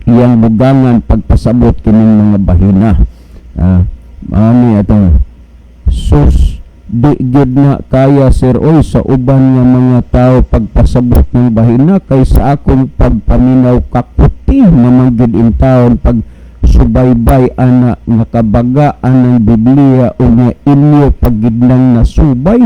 iyang bugangan pagpasabot kining mga bahina. Ani ato, sus, di gyud na kaya, sir, oy, sa uban nga mga tao pagpasabot ng bahina, kay sa akong pagpaminaw kakuti naman gyud in taon pag subaybay ana nga kabaga anang Biblia. Unya inyo pagid nang nasubay,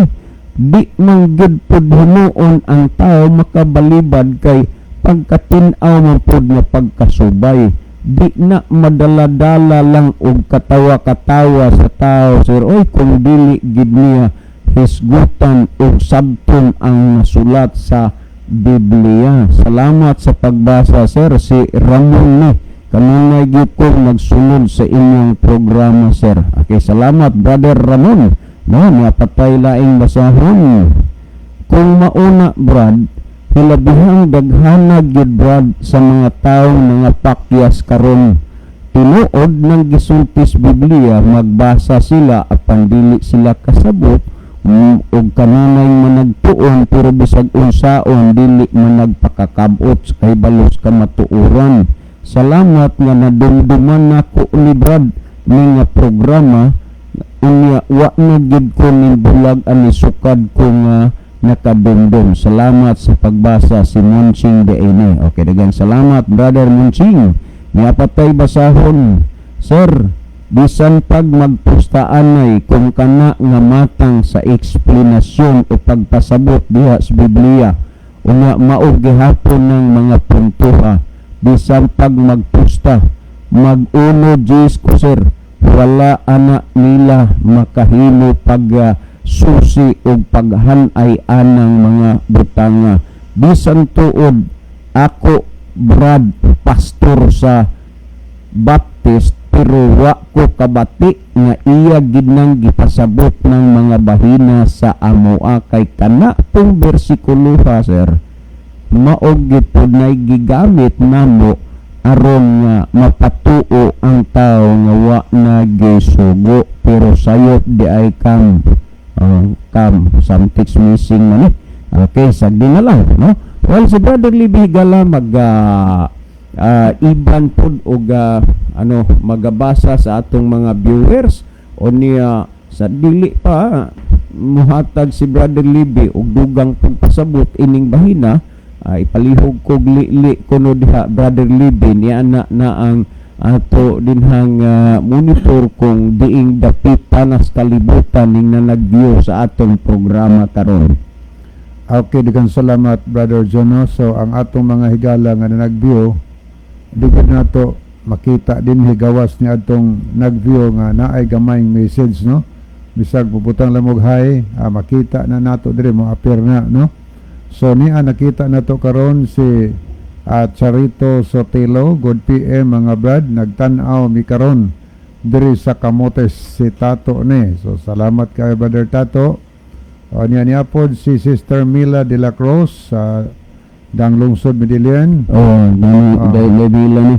di man gyud pud hinuon ang tao makabalibad kay pagkatin-aw man pud nga pagkasubay. Di na madala-dala lang og katawa-katawa sa tao, sir, oy, kung dili gid niya hisgutan og sabton ang nasulat sa Biblia. Salamat sa pagbasa, sir. Si Ramon ni, kanunay gyud ko nagsunod sa inyong programa, sir. Okay, salamat, Brother Ramon. No, mapatay laing basahon. Kung mauna, Brad, hilabihang daghana gyud, Brad, sa mga taong mga pakyas karon. Tinuod ng gisultis Biblia, magbasa sila apan dili sila kasabot ug kanunay managtuon, pero bisag unsaon dili managpakakabot sa kahibalos kamatuoran. Salamat nga nadumduman nako ni Brad ni nga programa. Unya wa na gid ko ning bulag ani sukad ko nga nakadumdum. Salamat sa pagbasa, si Munching de Ene. Okay, daghang salamat, Brother Munching. Niapatay basahon. Sir, bisan pag magpustaanay kung kana nga matang sa eksplanasyon o pagpasabot diha sa Biblia, unya mao gihapon ng mga puntuha. Bisan pag magpusta, mag-uno Diyos ko, sir, wala ana nila makahimo pag susi o paghanay anang mga butanga. Bisan tuod ako, Brad, pastor sa Baptist, pero wa ko kabati nga iya gid nang gipasabot ng mga bahina sa amoa, kay kana pong bersikulo ha, sir, mao gipud nay gigamit namo aron nga mapatuo ang tao nga wa na gisugo, pero sayop di ay kam kam something's missing man eh. Okay, sagdi na lang, no? Well, si Brother Libby Higala mag iban pod og ano, magabasa sa atong mga viewers. O niya sa dili pa muhatag si Brother Libby og dugang pagpasabot ining bahina, ipalihog kog lili kuno diha, Brother Libby, niya na na ang Ato dinhang monitor kung diing dapit tanas kalibutan ning nanag-view sa atong programa karon. Okay, daghang salamat, Brother Jono. So ang atong mga higala nga nag-view, di gud nato makita din higawas ni atong nag-view nga naay gamayng message, no. Bisag bubutang lang og hi, makita na nato diri, mo appear na, no. So niya nakita nato karon si Charito Sotelo, "Good PM mga brad, nagtan-aw mi karon diri sa Camotes," si Tato ni. So salamat kay Brother Tato. O niya niya pod si Sister Mila de la Cruz sa Dang Lungsod Medellin. Oh, dami dahil bila ni.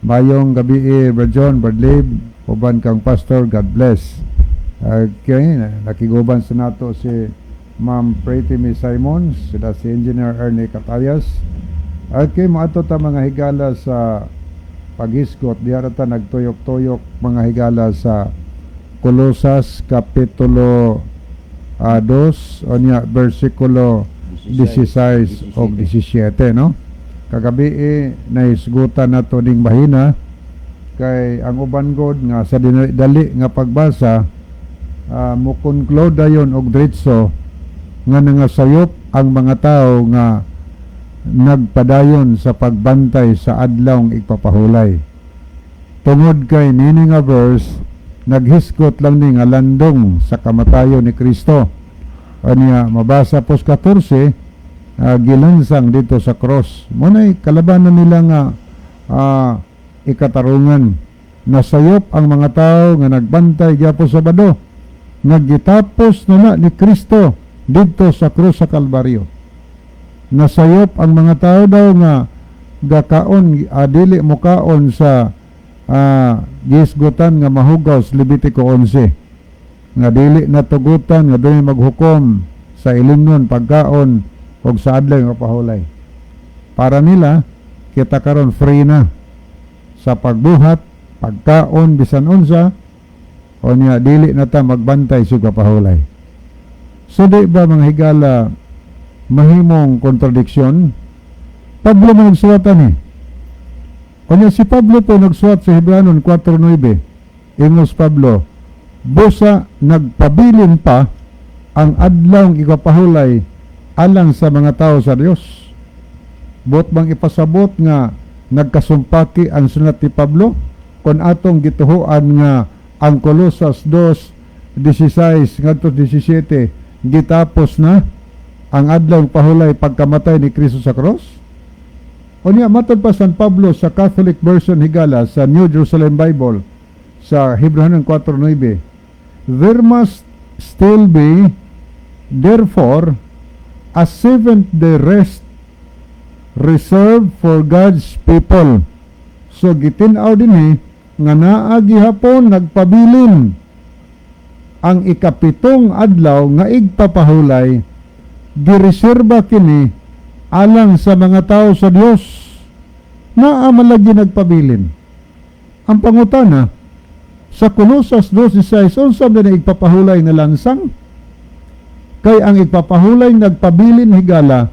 "Mayong gabi eh, Brad John, Brad Lib, uban kang pastor, God bless." Okay, nakiguban sa nato si Ma'am Pretty Miss Simons, sila si Engineer Ernie Catayas. Okay, moadto ta, mga higala, sa paghisgot. Diha ra ta nagtuyok-tuyok, mga higala, sa Kolosas Kapitulo 2 o niya versikulo 16 o 17, no? Kagabi eh, nahisgutan nato ning bahina kay ang uban god nga sa dali nga pagbasa, mo conclude dayon og diretso nga nangasayop ang mga tao nga nagpadayon sa pagbantay sa adlawng igpapahulay. Tungod kay nini nga verse naghisgot lang ni nga landong sa kamatayon ni Kristo. Anya mabasa pos 14, gilansang dito sa cross. Mo nay kalabanan nila nga ikatarungan. Nasayop ang mga tao nga nagbantay gyapon sa Sabado nga gitapos na na ni Kristo didto sa krus sa Kalbaryo. Nasayop ang mga tao daw nga gakaon, dili mokaon sa gisgutan nga mahugaw sa Levitico 11, nga dili natugutan nga dunay maghukom sa ilimnon pagkaon og sa adlaw nga pahulay. Para nila, kita karon free na sa pagbuhat, pagkaon, bisan unsa, o niya dili na ta magbantay sa pahulay. So di ba, mga higala, mahimong kontradiksyon? Pablo man nagsuwat ani. O niya si Pablo po nagsuwat sa Hebranon 4.9. Ingos Pablo, "Busa nagpabilin pa ang adlaw igpapahulay alang sa mga tao sa Dios." Buot bang ipasabot nga nagkasumpaki ang sulat ni Pablo kung atong gituhuan nga ang Kolosas 2:16 ngadto 17 gitapos na ang adlaw pahulay pagkamatay ni Kristo sa cross? O niya, matod pa San Pablo sa Catholic version, higala, sa New Jerusalem Bible, sa Hebrahanon 4.9, "There must still be, therefore, a seventh day rest reserved for God's people." So gitin-aw din eh, nga naa gihapon nagpabilin ang ikapitong adlaw nga igpapahulay, gireserba kini alang sa mga tao sa Dios. Naa malagi nagpabilin. Ang pangutana, sa Kolosas 2.16, unsa man na igpapahulay na lansang? Kay ang igpapahulay nagpabilin, higala,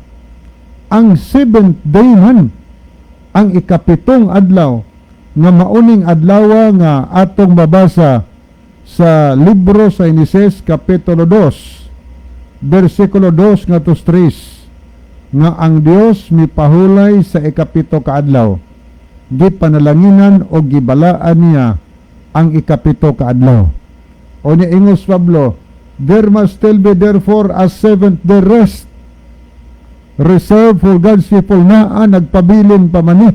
ang seventh day man, ang ikapitong adlaw nga mauning adlaw nga atong mabasa sa libro sa Henesis kapitulo 2 bersikulo 2 ngadto 3, nga ang Dios mipahulay sa ikapito ka adlaw, gipanalanginan o gibalaan niya ang ikapito ka adlaw. O ni ingos Pablo, "There must still be therefore a seventh day rest reserved for God's people." Naa nagpabilin pa man ni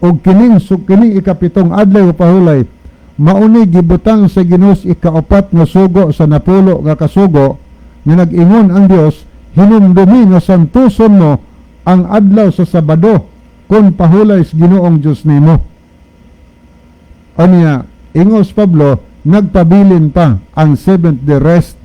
og kining ikapitong adlaw pahulay mauni gibutang sa Ginoo ikaapat nga sugo sa napulo nga kasugo, nga nag-ingon ang Dios, "Hinumdumi nga santuson mo ang adlaw sa Sabado kon pahulay sa Ginoong Dios nimo." Anya ingos Pablo, nagpabilin pa ang seventh day rest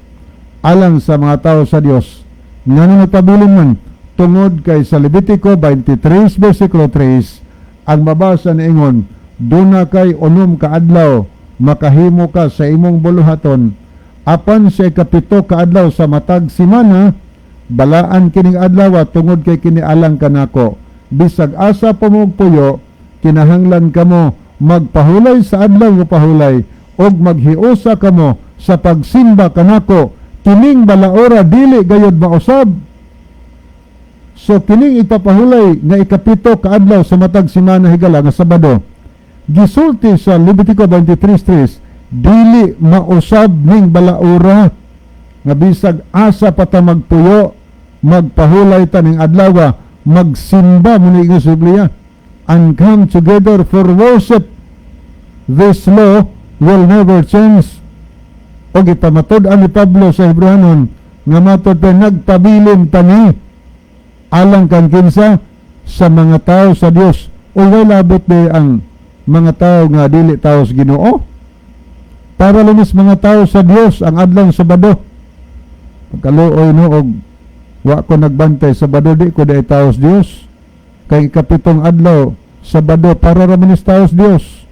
alang sa mga tao sa Dios. Ngano nagpabilin man? Tungod kay sa Levitico 23 versikulo 3, ang mabasa ni ingon, "Duna kay 6 ka adlaw makahimo ka sa imong buluhaton, apan sa ikapito ka adlaw sa matag semana, balaan kining adlaw tungod kay kini alang kanako. Bisag asa pa mo puyo, kinahanglan kamo Magpahulay sa adlaw nga pahulay og maghiusa kamo sa pagsimba kanako. Kining balaora dili gayod mausab. So kining ipapahulay nga ikapito ka adlaw sa matag semana, higala, nga Sabado, gisulti sa Levitico 23:3, dili mausab ning balaura nga bisag asa pa ta magpuyo, magpahulay ta ning adlaw, magsimba mo ni sa Biblia, and come together for worship. This law will never change. Og ipamatud-an ni Pablo sa Hebrehanon nga matod pa nagpabilin ta ni alang kan kinsa? Sa mga tao sa Dios. O way labot di ang mga tao nga dili tao sa Ginoo? Para lumis mga tao sa Dios ang adlaw Sabado. Pagkaluoy no og wa ko nagbantay Sabado, di ko diay tao sa Dios? Kay ikapitong adlaw, Sabado, para ra man is tao sa Dios.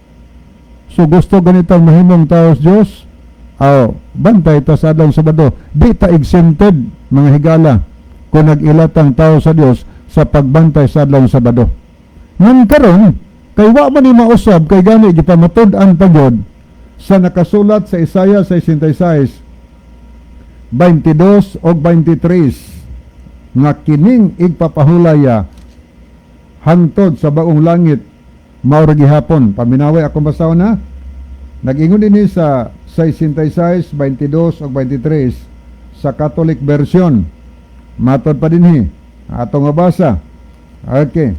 So gusto ganitang mahimong tao sa Dios, aw bantay ta sa adlaw Sabado. Di ta exempted, mga higala, kung nag-ilatang tao sa Dios sa pagbantay sa adlaw Sabado. Ngan karon kay wa man ni mausab, kay gani gipamatud-an pa gyud sa nakasulat sa Isaiah 66 22 og 23 nga kining igpapahulaya hangtod sa bagong langit mao ra gihapon. Paminaway akong basahon na. Nag-ingon dinhi sa 66 22 ug 23 sa Catholic version. Matod pa dinhi atong mabasa. Okay.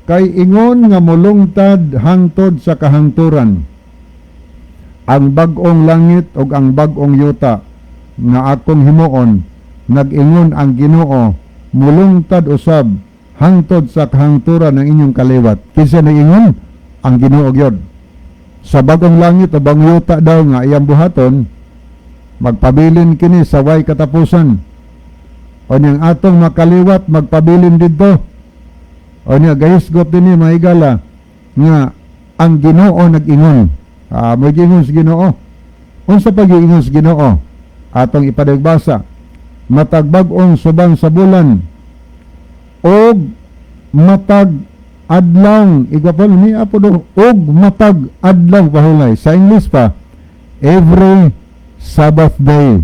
Kay ingon nga mulungtad hangtod sa kahangturan ang bag-ong langit ug ang bag-ong yuta nga akong himuon, nag-ingon ang Ginoo, mulungtad usab hangtod sa kahangturan ng inyong kaliwat. Kinsa nag-ingon? Ang Ginoo gyud. Sa bagong langit o bagong yuta daw nga iyang buhaton, magpabilin kini sa way katapusan. O niyang atong makaliwat magpabilin didto. O niya gahisgot dinhi, mga higala, nga ang Ginoo nag-ingon. Ah, may gingon sa Ginoo. Unsa pag-iingon sa Ginoo? Atong ipadagbasa. Matag bag-ong subang sa bulan og matag adlaw igwapol ni apo do og matag adlaw pahulay. Sa English pa, every Sabbath day,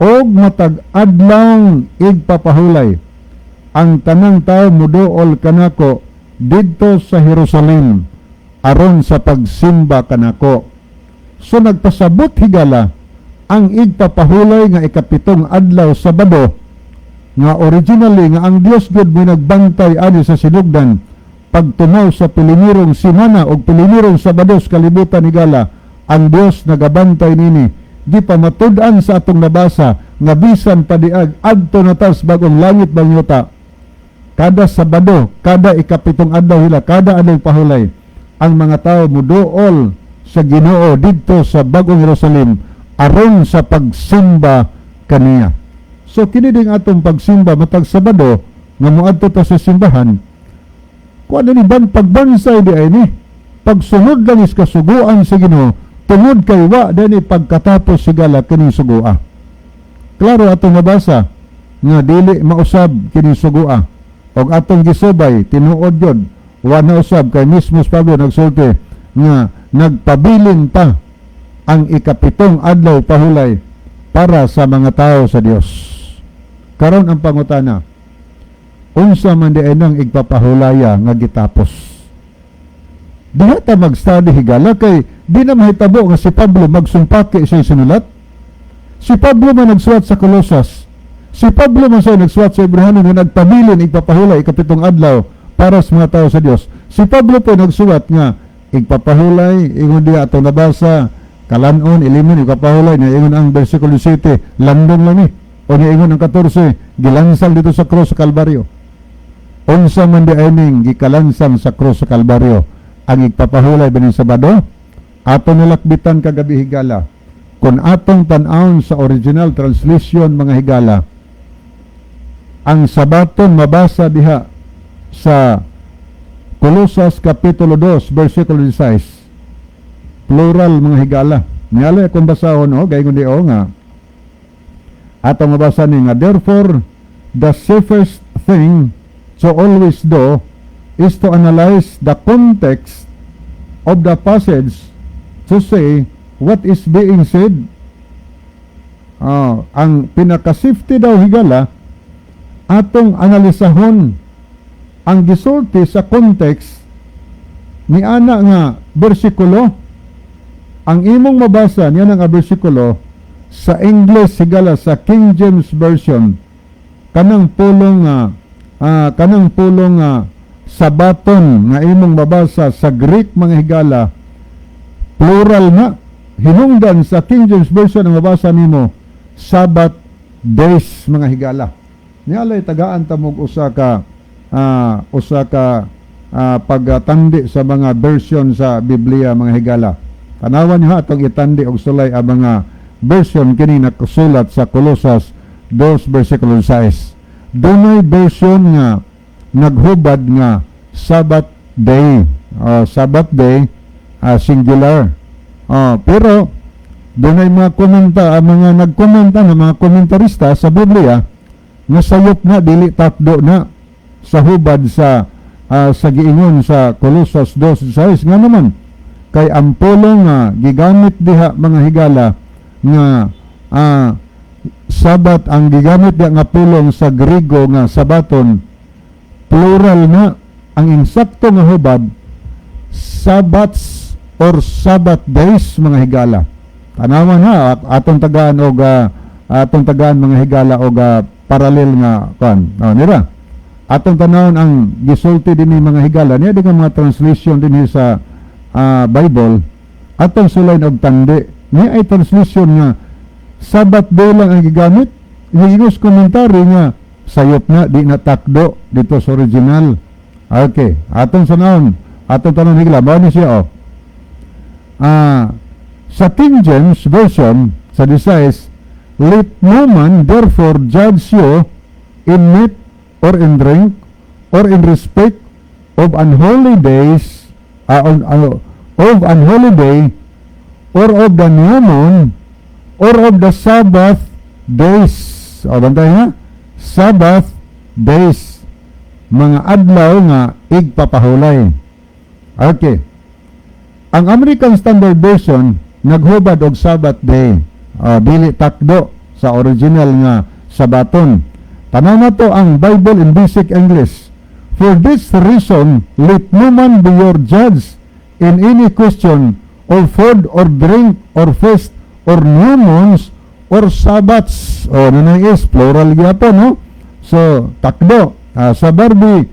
og matag adlaw igpapahulay, ang tanang tao muduol kanako didto sa Jerusalem aron sa pagsimba kanako. So nagpasabot, higala, ang igpapahulay nga ikapitong adlaw, Sabado, nga originally nga ang Dios gud mo nagbantay ani sa sinugdan pagtumaw sa pilimirong simana o pilimirong Sabado sa kalibutan, higala. Ang Dios nagabantay nini. Di pa matud-an sa atong nabasa nga bisan pa diag adto na tas bagong langit, bagong yuta, kada Sabado, kada ikapitong adlaw hila, kada adlaw pahulay, ang mga tao muduol sa Ginoo didto sa bagong Jerusalem aron sa pagsimba kaniya. So kini ding atong pagsimba matag Sabado nga moadto ta sa simbahan, kuan ni ban pagbansay di ay ni pagsunod lang is kasuguan sa Ginoo, tungod kay wa dani pagkatapos, higala, kining sugua. Klaro atong mabasa nga dili mausab kining sugua og atong gisubay, tinuod yun wa na usab, kay mismo si Pablo nagsulti nga nagpabilin pa ang ikapitong adlaw pahulay para sa mga tao sa Dios. Karon ang pangutana, unsa man di ay nang igpapahulaya nga gitapos? Diha ta mag-study, higala, kay di na mahitabo nga si Pablo magsumpaki sa sinulat. Si Pablo man nagsuwat sa Colosas. Si Pablo man siya nagsuwat sa Hebrehano nga nagpabilin igpapahulay ikapitong adlaw para sa mga tao sa Dios. Si Pablo po nagsuwat nga igpapahulay, ingon diya atong nabasa, kalanon, ilimin, igpapahulay, na ingon ang versikulo 7, landong lang ni. O niingon ang 14, gilansang dito sa cross sa Kalbaryo. Unsa man di ay ning gikalansang sa cross sa Kalbaryo? Ang igpapahulay ba ning Sabado? Ato nilakbitan kagabi, higala. Kung atong tan-awon sa original translation, mga higala, ang Sabaton mabasa diha sa Colosas Kapitulo 2 versikulo 16. Plural, mga higala. Nialay akong basahon o, gayon di o nga. Atong mabasa ni nga, "Therefore, the safest thing to always do is to analyze the context of the passage to say what is being said. Ah, ang pinaka-safety daw, higala, atong analisahon ang gisulti sa context ni ana nga bersikulo. Ang imong mabasa niya nga bersikulo sa English, higala, sa King James Version, kanang pulong nga sabaton nga imong mabasa sa Greek, mga higala, plural na. Hinungdan sa King James Version, ang mabasa nimo Sabbath days, mga higala. Nialay tagaan ta mog usa ka pagtandi sa mga version sa Biblia, mga higala. Tanawan niyo atong itandi og sulay ang mga version kini nakasulat sa Colosas 2 versikulo 6. Dunay version nga naghubad nga Sabbath day. Sabbath day, singular. Pero dunay mga komenta, ang mga nagkomenta ng mga komentarista sa Biblia nga sayop na, dili takdo na sa hubad sa giingon sa Colosas 2:6. Nga naman kay ang pulong nga gigamit diha, mga higala, nga Sabat, ang gigamit diha nga pulong sa Griego nga sabaton, plural na. Ang insakto nga hubad, Sabbaths or Sabbath days, mga higala. Tanawan ha, atong tagaan og atong tagaan, mga higala, og parallel nga kan. Oh, nira. Atong tanawon ang gisulti dinhi, mga higala, niya di nga mga translation dinhi sa Bible. Atong sulay og tandi. Niya ay translation nga Sabbath day lang ang gigamit. Ingos komentary nga sayop na, di na takdo dito sa original. Okay, atong sanahon, atong tanong, higala, mao ni siya oh. Sa King James Version, sa 16, "Let no man therefore judge you in meat or in drink or in respect of unholy days, of unholy day, or of the new moon, or of the Sabbath days." O, bantay ha? Sabbath days. Mga adlaw nga igpapahulay. Okay. Ang American Standard Version naghubad og Sabbath day. Dili takdo sa original nga sabaton. Tanaw na to ang Bible in Basic English. "For this reason, let no man be your judge in any question of food or drink or feast or new moons or Sabbaths." O, nanay is plural gyapon, no? So, takdo. Sa Darby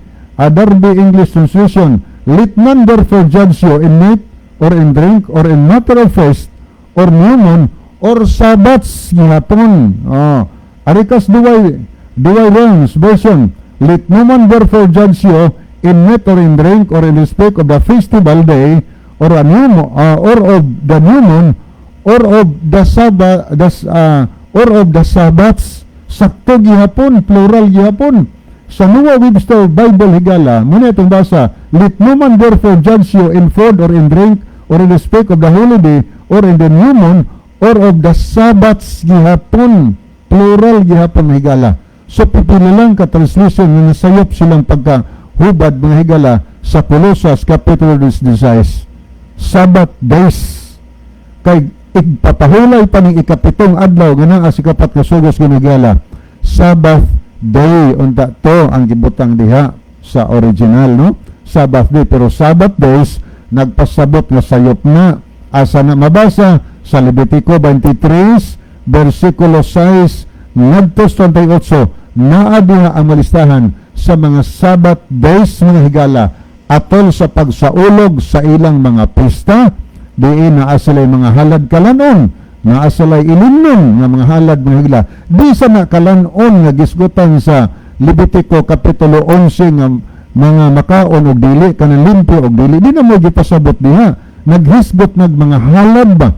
English Translation, "Let none therefore judge you in meat or in drink or in matter of feast or new moon or Sabbaths" gihapon. Oh. Arikas Douay Rheims Version, "Let no man therefore judge you in meat or in drink or in respect of the festival day or a new or of the new moon or of the Sabbath or of the Sabbaths." Sakto gihapon, plural gihapon. Sa Noah Webster Bible, higala, muna itong basa, "Let no man therefore judge you in food or in drink or in respect of the holiday or in the new moon or of the Sabbaths" gihapon. Plural gihapon, higala. So pipila lang ka translation nga nasayop silang pagka hubad, mga higala, sa Colosas Kapitulo 16. Sabbath days. Kay igpapahulay pa ning ikapitong adlaw nga naa sa ikapat ka sugos, ginigala. Sabbath day unta to ang gibutang diha sa original, no? Sabbath day, pero Sabbath days nagpasabot nga sayop na. Asa na mabasa? Sa Levitico 23 versikulo 6 ngadto sa 38, naa diha ang malistahan sa mga Sabbath days, mga higala, atol sa pagsaulog sa ilang mga pista, diin naa sila'y mga halad kalanon, naa sila'y ilimnon nga mga halad, mga higala. Di sa na kalanon nga gisgutan sa Levitico Kapitulo 11 nga mga makaon og dili, kanang limpyo og dili, di na mo gipasabot diha. Naghisgot nag mga halad ba,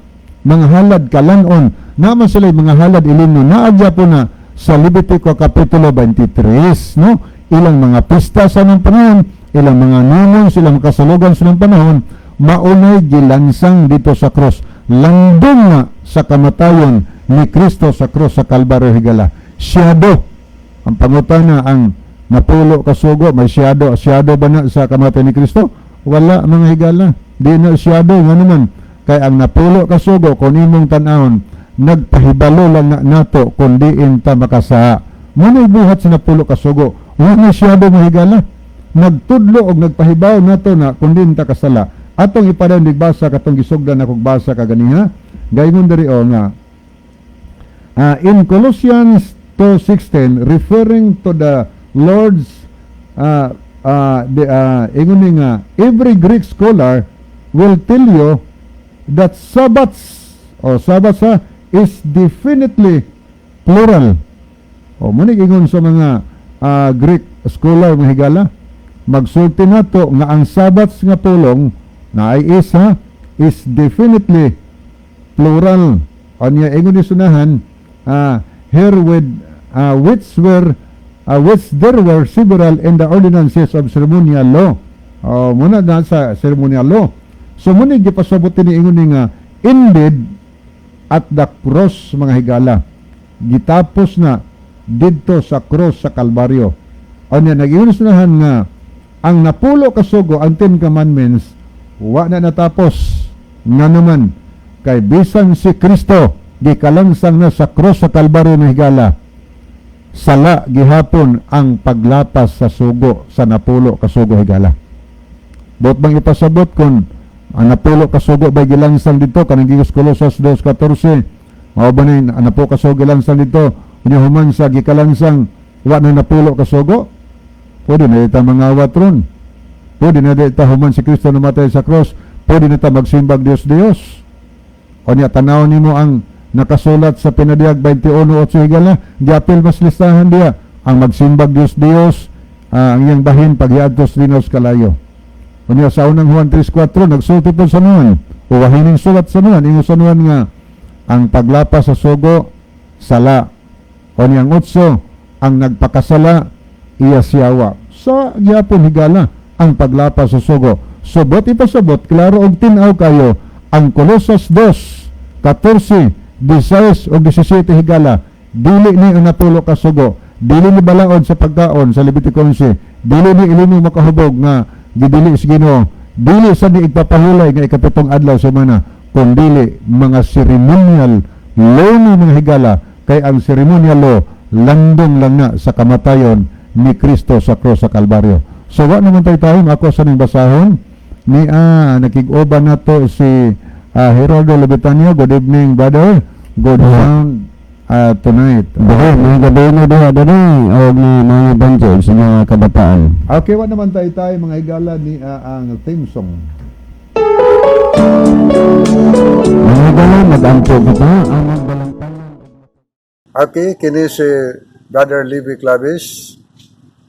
mga halad kalanon, naman sila mga halad ilimnon, naa po na sa Levitico Kapitulo 23, no? Ilang mga pista sa nang panahon, ilang mga numon, silang kasalugan sa nang panahon, maunay gilansang dito sa cross, landong nga sa kamatayon ni Kristo sa cross sa Kalbaryo, higala. Siyado ang pangutana ang Napulo ka sugo, may shadow, shadow ba na sa kamatay ni Kristo? Wala, mga higala. Di na shadow nga naman. Kay ang napulo ka sugo, kung imong tan-awon, nagpahibalo lang na nato kung diin ta makasaa. Muna'y buhat sa napulo ka sugo. Wala na shadow, mga higala. Nagtudlo og nagpahibaw nato na kung diin ta kasala. Atong ipadayon basa katong gisugdan akong basa kaganiha. Gaingon diri o nga in Colossians 2:16, referring to the Lord's ingon ni nga every Greek scholar will tell you that Sabbaths or Sabbaths ha, is definitely plural. O mo ingon sa mga Greek scholar, mga higala, magsulti nato nga ang Sabbaths nga pulong na ay is ha, is definitely plural. Anya ingon ni sunahan, here with which there were several in the ordinances of ceremonial law. Oh, muna na sa ceremonial law. So muna gipasabot ni ingon ni nga indeed at the cross, mga higala, gitapos na didto sa cross sa Kalbaryo. Anya nag-ingon sunahan nga ang napulo ka sugo, ang 10 Commandments, wa na natapos. Nga naman kay bisan si Kristo gikalansang na sa cross sa Kalbaryo na higala, sala gihapon ang paglapas sa sugo, sa napulo ka sugo, higala. Bot bang ipasabot kung ang napulo ka sugo bay gilansang dito kanang gigos Colosas 2:14, mao ba ni ang napulo ka sugo gilansang dito? Unya human sa gikalansang, wa na napulo ka sugo? Pwede na ita mangawat ron. Pwede na ita, human si Kristo namatay sa cross, pwede na ta magsimbag Dios Dios. Unya tanaw nimo ang nakasulat sa Pinadiyag 21:8, higala, giapil mas listahan diya ang magsimbag Dios Dios, ang iyang bahin paghiadtos dinos kalayo. Unya sa unang Juan 3:4 nagsulti po sa Juan o wahining sulat sa Juan, ingon sa Juan nga ang paglapas sa sugo sala. Unya ang 8, ang nagpakasala iya siyawa. Sa gyapon, higala, ang paglapas sa sugo. Subot ipasabot, klaro og tin-aw kayo ang Colosas 2, 14, 16 ug 17, higala. Dili ni ang napulo ka sugo, dili ni balaod sa pagkaon sa Levitico 11, dili ni ilimong makahubog nga gidili sa Ginoo, dili sa ni igpapahulay nga ikapitong adlaw sa semana, kun dili mga ceremonial law ni, mga higala, kay ang ceremonial law landong lang na sa kamatayon ni Kristo sa cross sa Kalbaryo. So wa naman tayo tayo ako sa ning basahon ni nakig-uban nato si Geraldo Levitanio. Good evening, brother. Good sound tonight. Duha, mga gabi na duha dali o ni mga banjo sa mga kabataan. Okay, wa naman tayo tayo, mga higala, ni ang theme song. Mga higala, mag-ampo kita ang magbalangpalan. Okay, kini si Brother Levi Clavis.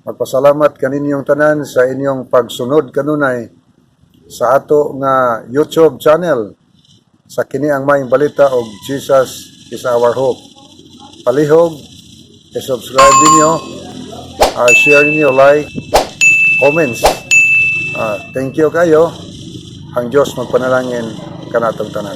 Magpasalamat kaninyong tanan sa inyong pagsunod kanunay sa ato nga YouTube channel sa kini ang Maayong Balita og Jesus is Our Hope. Palihog, i-subscribe ninyo, share ninyo, like, comments. Thank you kayo. Ang Diyos magpanalangin kanatong tanan.